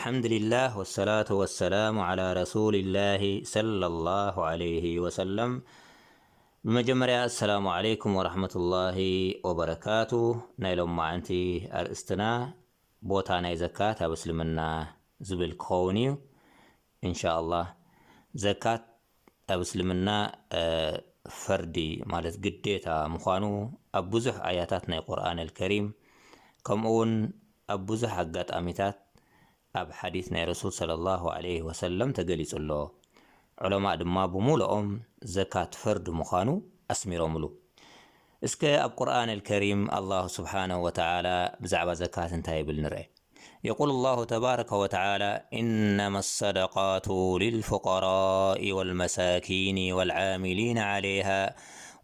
الحمد لله والصلاة والسلام على رسول الله صلى الله عليه وسلم. ብመጀመርያ ኣሰላሙ ዓለይኩም ወራህመቱላሂ ወበረካቱ። ናይ ሎማዓንቲ ኣርእስትና ቦታ ናይ ዘካት ኣብ እስልምና ዝብል ክኸውን እዩ። ኢንሻኣላህ፣ ዘካት ኣብ እስልምና፣ እ፣ ፈርዲ ማለት ግዴታ ምዃኑ ኣብ ብዙሕ ኣያታት ናይ ቁርኣን ኣልከሪም፣ ከምኡ እውን ኣብ ብዙሕ ኣጋጣሚታት ኣብ ሓዲስ ናይ ረሱል ሰለላሁ ዐለይሂ ወሰለም ተገሊጹ ኣሎ። ዑለማእ ድማ ብሙሉኦም ዘካት ፈርድ ምዃኑ ኣስሚሮምሉ። እስከ ኣብ ቁርኣን ኣልከሪም ኣላሁ ስብሓነሁ ወተዓላ ብዛዕባ ዘካት እንታይ ይብል ንርአ። يقول الله تبارك وتعالى: إنما الصدقات للفقراء والمساكين والعاملين عليها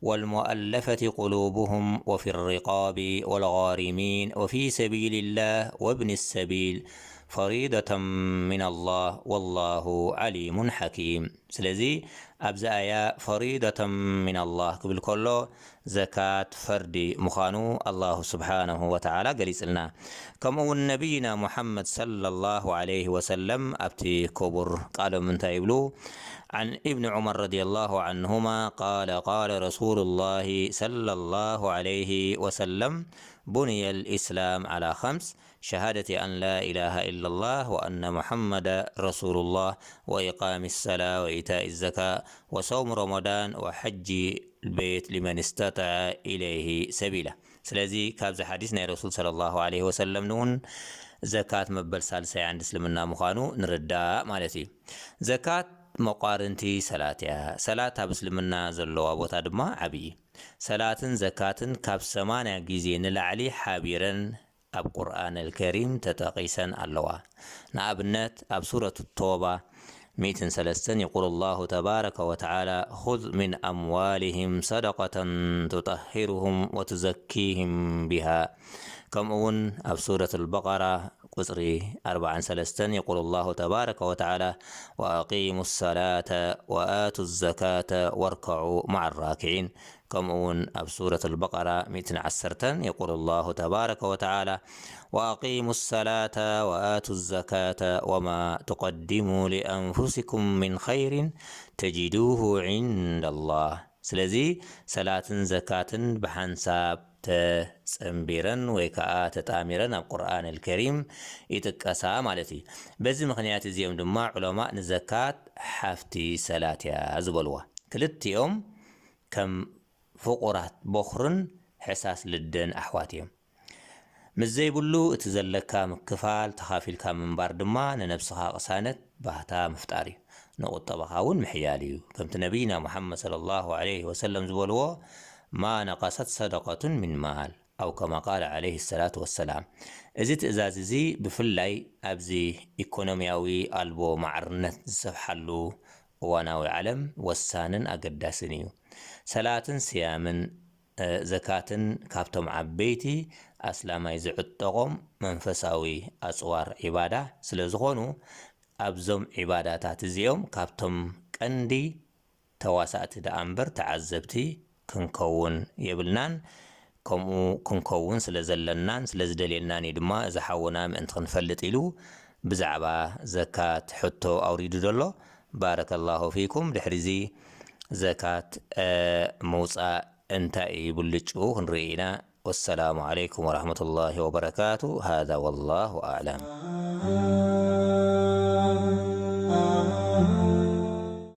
والمؤلفة قلوبهم وفي الرقاب والغارمين وفي سبيل الله وابن السبيل فريضة من الله والله عليم حكيم. ስለዚ ኣብዚ ኣያ ፈሪደተን ሚነላህ ክብል ከሎ ዘካት ፈርዲ ምዃኑ ኣላሁ ስብሓነሁ ወተዓላ ገሊጽልና። ከምኡ እውን ነቢይና ሙሓመድ ሰለላሁ ዐለይሂ ወሰለም ኣብቲ ክቡር ቃሎም እንታይ ይብሉ? عن ابن عمر رضي الله عنهما قال: قال رسول الله صلى الله عليه وسلم: بني الإسلام على خمس: شهادة أن لا إله إلا الله وأن محمدا رسول الله وإقام الصلاة وإيتاء الزكاة وصوم رمضان وحج البيت لمن استطاع إليه سبيلا. ስለዚ ካብዚ ሓዲስ ናይ ረሱል ሰለላሁ ዐለይሂ ወሰለም ንውን ዘካት መበል ሳልሳይ ዓንዲ እስልምና ምዃኑ ንርዳእ ማለት እዩ። ዘካት መቋርንቲ ሰላት እያ። ሰላት ኣብ እስልምና ዘለዋ ቦታ ድማ ዓብዪ። ሰላትን ዘካትን ካብ ሰማንያ ግዜ ንላዕሊ ሓቢረን ኣብ ቁርኣን ኣልከሪም ተጠቒሰን ኣለዋ። ንኣብነት ኣብ ሱረት ተውባ ሚእትን ሰለስተን يقول الله تبارك وتعالى: خذ من أموالهم صدقة تطهرهم وتزكيهم بها. ከምኡ እውን ኣብ ሱረት ኣልበቀራ ቁጽሪ ኣርባዓን ሰለስተን يقول الله تبارك وتعالى: وأقيموا الصلاة وآتوا الزكاة واركعوا مع الراكعين. ከምኡ እውን ኣብ ሱረት ኣልበቀራ ሚእትን ዓሰርተን يقول الله تبارك وتعالى: وأقيموا الصلاة وآتوا الزكاة وما تقدموا لأنفسكم من خير تجدوه عند الله. ስለዚ ሰላትን ዘካትን ብሓንሳብ ተጸንቢረን ወይ ከኣ ተጣሚረን ኣብ ቁርኣን ኣልከሪም ይጥቀሳ ማለት እዩ። በዚ ምኽንያት እዚኦም ድማ ዑለማእ ንዘካት ሓፍቲ ሰላት እያ ዝበልዋ። ክልቲኦም ከም ፍቑራት ቦኽርን ሕሳስ ልደን ኣሕዋት እዮም። ምስ ዘይብሉ እቲ ዘለካ ምክፋል ተኻፊልካ ምንባር ድማ ንነብስኻ ቅሳነት ባህታ ምፍጣር እዩ። ንቁጠባኻ እውን ምሕያል እዩ። ከምቲ ነቢይና ሙሓመድ ሰለላሁ ዐለይሂ ወሰለም ዝበልዎ: ما نقصت صدقة من مال أو كما قال عليه الصلاة والسلام። እዚ ትእዛዝ እዚ ብፍላይ ኣብዚ ኢኮኖሚያዊ ኣልቦ ማዕርነት ዝሰፍሓሉ እዋናዊ ዓለም ወሳንን ኣገዳስን እዩ። ሰላትን ስያምን፣ እ፣ ዘካትን ካብቶም ዓበይቲ ኣስላማይ ዝዕጠቖም መንፈሳዊ ኣጽዋር ዒባዳ ስለ ዝኾኑ፣ ኣብዞም ዒባዳታት እዚኦም ካብቶም ቀንዲ ተዋሳእቲ ደኣ እምበር ተዓዘብቲ ክንከውን የብልናን። ከምኡ ክንከውን ስለ ዘለናን ስለ ዝደልየናን እዩ ድማ እዚ ሓውና ምእንቲ ክንፈልጥ ኢሉ ብዛዕባ ዘካት ሕቶ ኣውሪዱ ዘሎ። ባረከላሁ ፊኩም። ድሕሪ እዚ ዘካት፣ እ፣ ምውጻእ እንታይ እዩ ብልጭኡ ክንርኢ ኢና። ወሰላሙ ዓለይኩም ወራህመቱላሂ ወበረካቱ። ሃዛ ወላሁ ኣዕለም።